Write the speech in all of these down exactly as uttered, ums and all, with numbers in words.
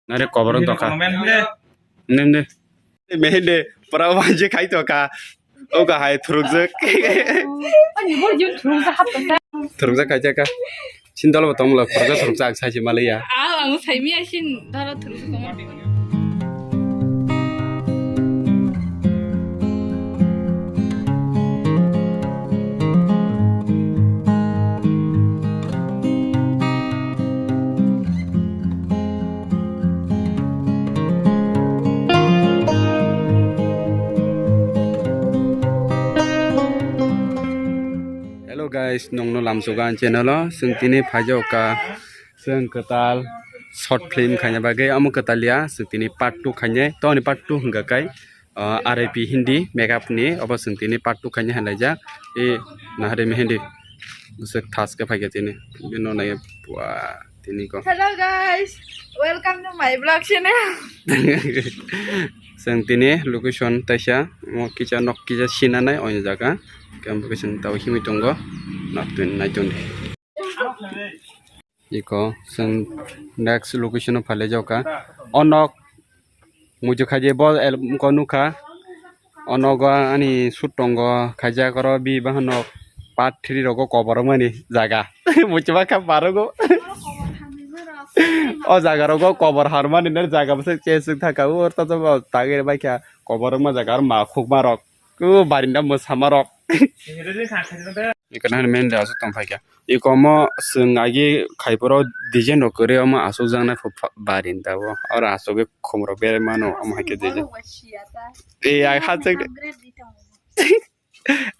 Nare kobor wng tongkha. Nim de. Mehende pura wanje khai tongkha. Oga hai thurukjak. Ani bo jim thurukjak hap tongkha. Thurukjak khai jaka. Sindalo bo tongmolo khoroksa thurukjak sai se maliya. Ah, ang sai miya sin dara thurukjak tongma. Hello guys, nongno lamsogo ang channel o. Chwng tini phaijao ka, chwng kwtal short film khaina bagwi, omo kwtal ya, chwng tini part two khainai. Toni part two hwnkha kai, uh, R I P Hindi makeup ni, obo chwng tini part two khainai hinlaijak. E nahari me Hindi. Bwswk thas khe phaikha tini. Bino nai bua tini ko. Hello guys, welcome to my vlog channel. Chwng tini location taisa, omo kisa nok kisa sinanai oini jaga. Khe omo khe chwng tabo himwi tongo. Nok twi naiton di. Iko chwng next location o phailaijak kha. O nok muitu khaidi bo el-, ko nukha. O nogo ani shoot tongo khaijak, oro bi bahano part three rogo kobor wngmani jaga. Muitu bakha barogo. O jaga rogo kobor harmani ner jaga bwswk chesuk thaka, o orta jabo tagwi baikha kobor wngma jaga, aro ma khukma rok. O barinda mwsama rok. Iko nang main de aswk tong phaikha. Iko omo chwng agi khai phuru design rok kwrwi omo aswk jaknai phu-, pha-, barinda o. Oro aswk khe khum rok berwi mano omo hai khe design. E ai ha chek de.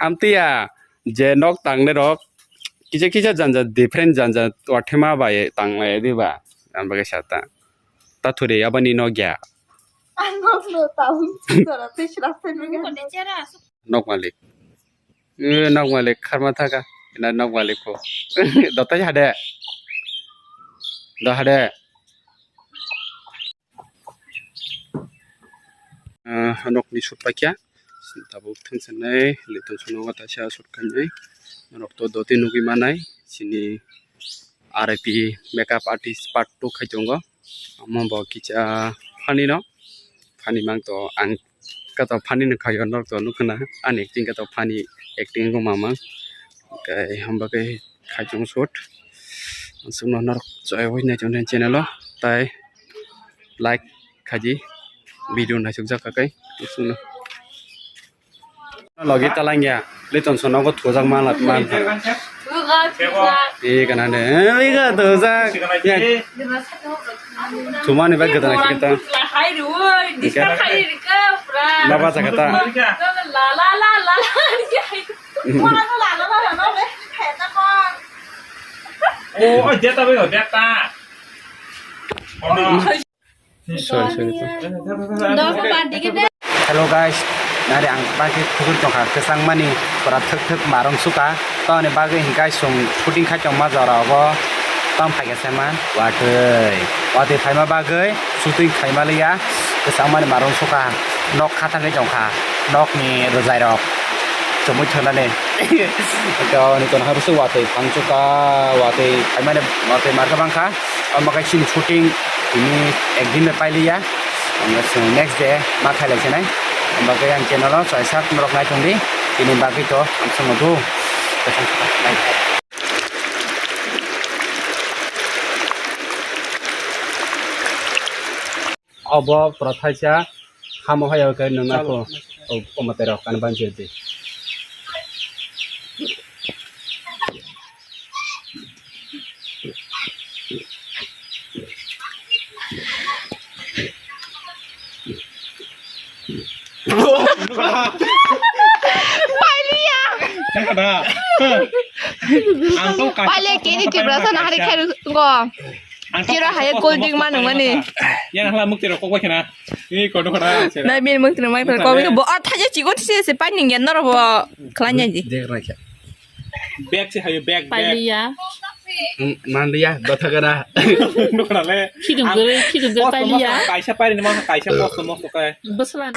Amtwi ya je nok tangnai rok kisa kisa janja different janja wathema bai tanglai diba. Ang bagwi sa ta. Ta thuri aboni nok ya. Ang nok no taun sora tei sra phai nang. Nok malik. Eh, nok malik kharma thaka. Ina nok malik ko. Dotai hade. Do hade. Ah, nok ni shoot paikha. Tabuk thangsanai, liton sono wata sa shoot khainai. Norok to doti nugwi manai. Sini R I P makeup artist part two khai tongo. Omo bo kisa funny no. Funny mang to ang kato funny no khayo norok to nukha na. Ani acting kato funny acting wngma mang. Hwnkhe hamba khe khai tongo shoot. Aswkno norok chaya wi nai tongo channel o. Tai like khaidi video naisukjak kha khe. Aswkno. Logi talangya, liton sono go thojak manla man. E kana de, e ga thojak. Ya. Thumani ba gadana kita. Baba sakata. Oh, oh, dia tahu, dia tak. Oh, no. Sorry, sorry, sorry. Hello guys, nari ang bagwi khujur tongkha kwchangmani pura thwk thwk marung suka. Toni bagwi hinkai chwng shooting khai tongma jora obo. Tong phaikha se man watwi watwi phaima bagwi shooting khaima liya kwchangmani marung suka. Nok kha thangwi tongkha, nokni rwjairok chumui thwnani. Toni tongkha bwswk watwi phang suka, watwi phaimani watwi markha bangkha. Omo khe chini shooting tini ekdin bai pailiya. Omo chwng next day ma khailai sinai. Omo khe ang channel o chai sak norok nai tongdi. Tini bagwi to ang chwngno do. Obo pura thaisa hamo hai khe nang nai kho. O, omo tei rok ani ban jodi. Pailiya. Ang to kaisa. Pailiya kini tibra sana hari khairu go. Kira haya cold drink manu mani. Yang hala mukti rok kok bakhina. Ini kono kono. Nai bin mukti rok mai kok bo a thaja chigo thise se pani ngen noro bo khlanya ji. Dek rakha. Bag se hayo bag bag. Pailiya. Manliya dotha gara. Nukra le. Khidung gure khidung gure pailiya. Kaisa pairi ma kaisa mosto mosto kai. Boslan.